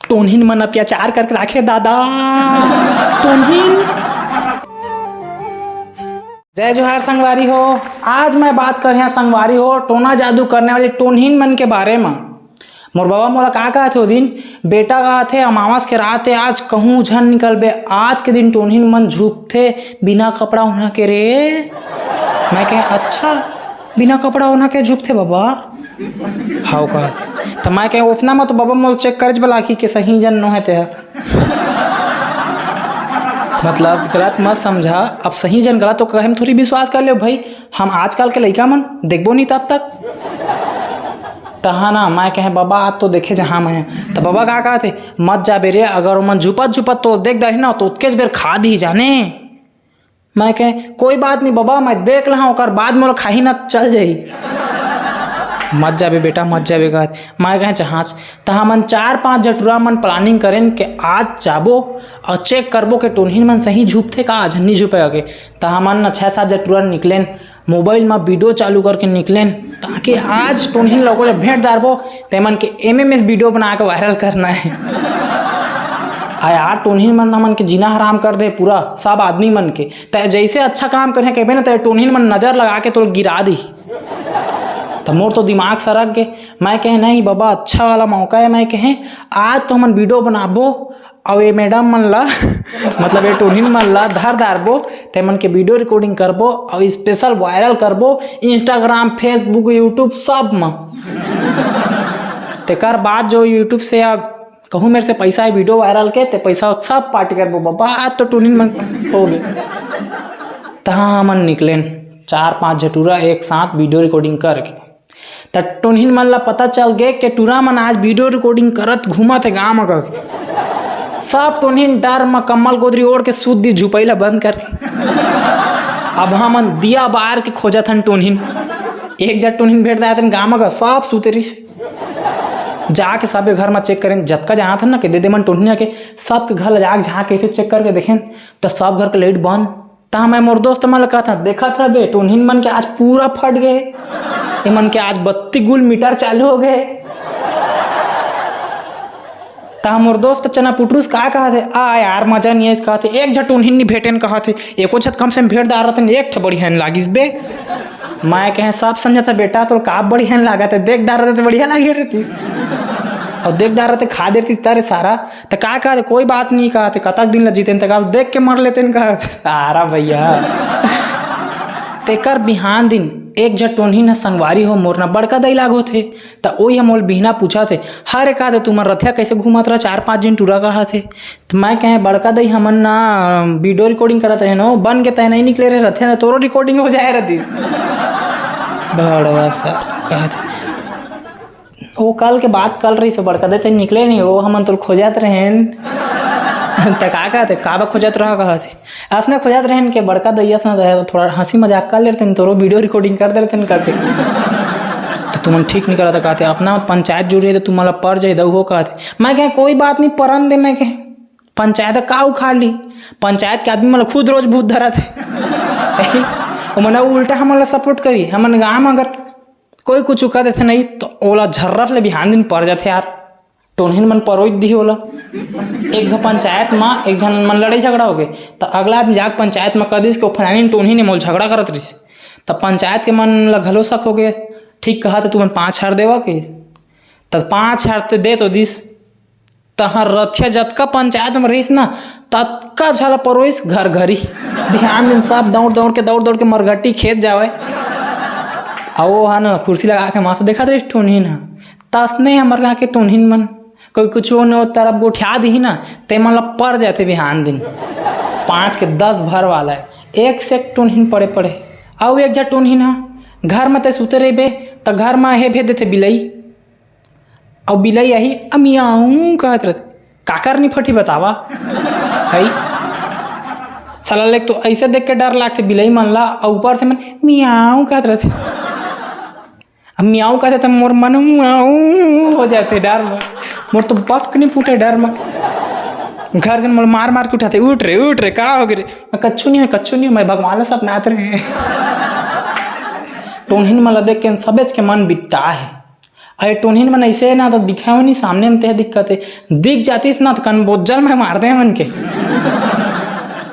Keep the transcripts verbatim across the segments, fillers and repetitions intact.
टोनहिन मन अत्याचार करके राखे दादा। टोनहिन। जय जोहार संगवारी हो। आज मैं बात करिहा संगवारी हो टोना जादू करने वाली टोनहिन मन के बारे म। मोर बाबा मोला का कहत हे ओ दिन, "बेटा," कहत हे, "अमावस के रात हे, आज कहूँ झन निकलबे, आज के दिन टोनहिन मन झुपथे बिना कपड़ा ओढ़ा के रे।" मैं कहे, "अच्छा, बिना कपड़ा ओढ़ा के झुपथे बाबा?" "हव," कहत हे। त मैं कहे, "ओफना म तो बाबा मोला चेक करे बर लागही के सही झन नोहे ते ह।" मतलब, गलत मत समझा, अब सही झन गलत तो कहे म थोड़ी विश्वास कर ले भाई, हम आजकल के लइका मन देखबो नहीं तब तक। तहा ना, मैं कहे, "बाबा, आज तो देखे जहाँ मैं।" त बाबा का कहत हे, "मत जाबे रे, अगर ओमन झुपत झुपत तो देख दाही ना, तो ओतकेच बेर खा दी जाने।" मैं कहे, "कोई बात नहीं बाबा, मैं देख लहा, ओकर बाद मोला खाही ना, चल जाही।" "मत जाबे बेटा, मत जाबे," कहत। मैं कहे, "जहाज।" त हमन चार पांच जटुरा मन प्लानिंग करेन के आज जाबो और चेक करबो के टोनहिन मन सही झुपथे का, आज नहीं झुपे के। त हमन न छह सात जटुरा निकलेन, मोबाइल म वीडियो चालू करके निकलेन, ताकि आज टोनहिन लोगों से भेंट डारबो, तेमन के एमएमएस वीडियो बना के वायरल करना है। आ यार, टोनहिन मन हमन के जीना हराम कर दे पूरा, सब आदमी मन के। तै जैसे अच्छा काम करे कहिबे ना, तै टोनहिन मन नजर लगा के तोल गिरा दी। त मोर तो दिमाग सरक गे। मैं कहे, "नहीं बाबा, अच्छा वाला मौका है।" मैं कहे, "आज तो हमन वीडियो बनाबो, अउ ये मैडम मन ला मतलब ये टोनहिन मन ला धर डारबो, ते मन के वीडियो रिकॉर्डिंग करबो अउ स्पेशल वायरल करबो Instagram, Facebook, YouTube सब म।" तेकर बाद जो YouTube से या कहूँ मेरे से पैसा है वीडियो वायरल के, ते पैसा सब पार्टी करबो बाबा। आज तो टोनहिन मन हो गे। तहाँ हमन निकलेन चार पांच झटूरा एक साथ वीडियो रिकॉर्डिंग करके। त टोनहिन मन ला पता चल गे के टूरा मन आज वीडियो रिकॉर्डिंग करत घूमत हे गाँव म करके। सब टोनहिन डर म कम्बल गोदरी ओढ़ के सूत दी झुपई ला बंद करके। अब हमन दिया बार के खोजत हन टोनहिन। एक झट टोनहिन भेंट दाय तन गाँव म, सब सूते रहिस। जाके सबे घर म चेक करेन, जतका जानत हन ना के दे दे मन टोनहिन के, सबके घर ला जाके झाँक के फिर चेक करके देखेन, त सब घर के लाइट बंद। तहाँ मैं मोर दोस्त मन ल कहत हँव, "देखत हबे, टोनहिन मन के आज पूरा फट गे। ए मन के आज बत्ती गुल मीटर चालू हो गे।" तहाँ मोर दोस्त चना पुटरूस का कहत हे, "आ यार, मजा नहीं आइस," कहत हे, "एक झन टोनहिन नहीं भेटेन," कहत हे, "एको झन कम से कम भेंट दार रहतेन, एक ठे बढ़िया नहीं लागिस बे।" मैं कहे, "सब समझत हँव बेटा, तोर का बढ़िया नहीं लागत हे, देख दार रहते तो बढ़िया लागे रहतिस। अउ देख दार रहते खा देतिस तारे सारा।" त का कहत हे, "कोई बात नहीं," कहत हे, "कतक दिन ल जीतेन, त का देख के मर लेतेन," कहत हे। आरा भैया। तेकर बिहान दिन एक झन टोनहिन ह संगवारी हो मोर न बड़का दई लाग होथे, त ओही ह मोल बिहना पूछत हे, "हरे," कहत हे, "तुमन रथिया कैसे घूमत रहा चार पांच झन टूरा?" कहत हे। त मैं कहे, "बड़का दई, हमन ना वीडियो रिकॉर्डिंग करत रहे न, बन के तय नहीं निकले रहे रथिया, न तोरो रिकॉर्डिंग हो जाए रहतिस।" बड़वा सा कहत हे, "ओ कल के बात कल रहिस, बड़का दई तैं निकले नहीं, ओ हमन तोर खोजत रहेन।" त का कहत हे, "काबर खोजत रहा?" कहत हे, "असने खोजत रहेन के बड़का दई असने रहे, थोड़ा हंसी मजाक कर लेतेन, तोरो वीडियो रिकॉर्डिंग कर देतेन," कहत हे। "त तुमन ठीक नहीं करत," कहत हे, "अपना पंचायत जुड़ जाही त तुमन ला पर जाही दऊ हो," कहत हे। मैं कहे, "कोई बात नहीं, परन दे," मैं कहे, "पंचायत का उखाड़ ली, पंचायत के आदमी मन ला खुद रोज भूत धरत हे।" ओमन उल्टा हमन ला सपोर्ट करी, हमन गाँव म अगर कोई कुछ कह देथे नहीं, त ओला झर्रफ ले बिहान दिन पर जाथे यार। टोनहिन मन परोइत दिही ओला। एक घ पंचायत म एक झन मन लड़ाई झगड़ा हो गे, त अगला आदमी जाके पंचायत म कह दिस कि "ओ फलानी टोनहिन ए मोल झगड़ा करत रिहिस।" त पंचायत के मन ल घलो शक हो गे, "ठीक कहत हे, तुमन पाँच हजार देवा," कहिस। त पाँच हजार ते दे तो दिस, तहाँ रथिया जतका पंचायत म रहिस ना, ततका झला परोइस घर घरी। बिहान दिन सब दौड़ दौड़ के, दौड़ दौड़ के मरघटी खेत जावय। अउ ओ ह न कुर्सी लगा के मस्त देखत रहिस टोनहिन ह। तसने हमर गाँव के टोनहिन मन, कोई कुछ ओ न ओ तरफ गोठिया दिही ना, ते मन ल पर जाथे बिहान दिन। पाँच के दस भर वाला हे, एक से एक टोनहिन पड़े पड़े। अउ एक झन टोनहिन ह, घर म ते सुते रहिबे, त घर म हे भेज देथे बिलई। अउ बिलई आही, "अ मियाऊं" कहत रहिथे। काकर नहीं फटही बतावा? हई? साला ले तो ऐसे देख के डर लागथे बिलई मन ला, अउ ऊपर से मन "मियाऊं" कहत रहिथे। अब "मियाऊं" कहथे त मोर मन "मियाऊं" हो जाथे डर म। मोर तो बक नहीं फूटे डर म। घर घर मोला मार मार के उठाथे, "उठ रे, उठ रे, का हो गे रे?" मैं, "कच्छु नहीं हो, कच्छु नहीं हो, मैं भगवान ला सपनात रहे।" टोनहिन मन ला देख के सबेच के मन बिट्टा हे। अरे टोनहीन मन ऐसे ना तो दिखाओ नहीं, सामने में ते दिक्कत है, दिख जातीस ना तो कन बोज्जल में मार दे मन के।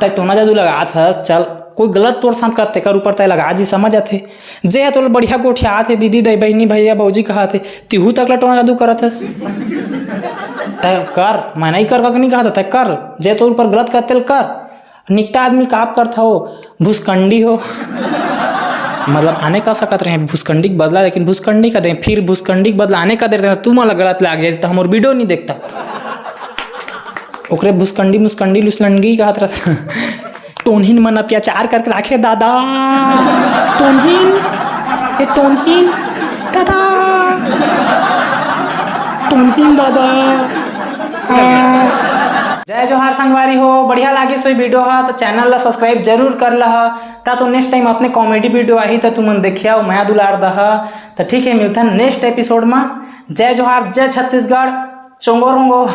तै टोना जादू लगात हस, चल कोई गलत तोर साथ करत तेकर ऊपर तै लगा जी, समझ आथे। जे है तोला बढ़िया गोठियात हे, दीदी, दाई, बहिनी, भैया, भौजी कहत हे, तिहू तक ला टोना जादू करत हस। तै कर, मैं नहीं कर, नहीं कहत, तै कर, जे तोर ऊपर गलत करत तेला कर। निकटा आदमी काप करत हो, भुसकंडी हो। मतलब आने का सकत रहे भुसकंडी के बदला, लेकिन भुसकंडी का दे, फिर भुसकंडी के बदला आने का दे रहे, तू मन ला गलत लाग जाए तो हमर वीडियो नहीं देखता। ओकरे भुसकंडी मुसकंडी लुसलंडी कहत रहता। टोनहीन मन अत्याचार करके राखे दादा। टोनहीन, ए टोनहीन दादा, टोनहीन दादा। जय जोहार संगवारी हो, बढ़िया लागिस होही वीडियो ह तो चैनल ला सब्सक्राइब जरूर कर लह, ता तो नेक्स्ट टाइम अपने कॉमेडी वीडियो आही तो तुमन देखिया मया दुलार दह। तो ठीक है, मिलथन नेक्स्ट एपिसोड में। जय जोहार, जय छत्तीसगढ़, चोंगो रोंगो।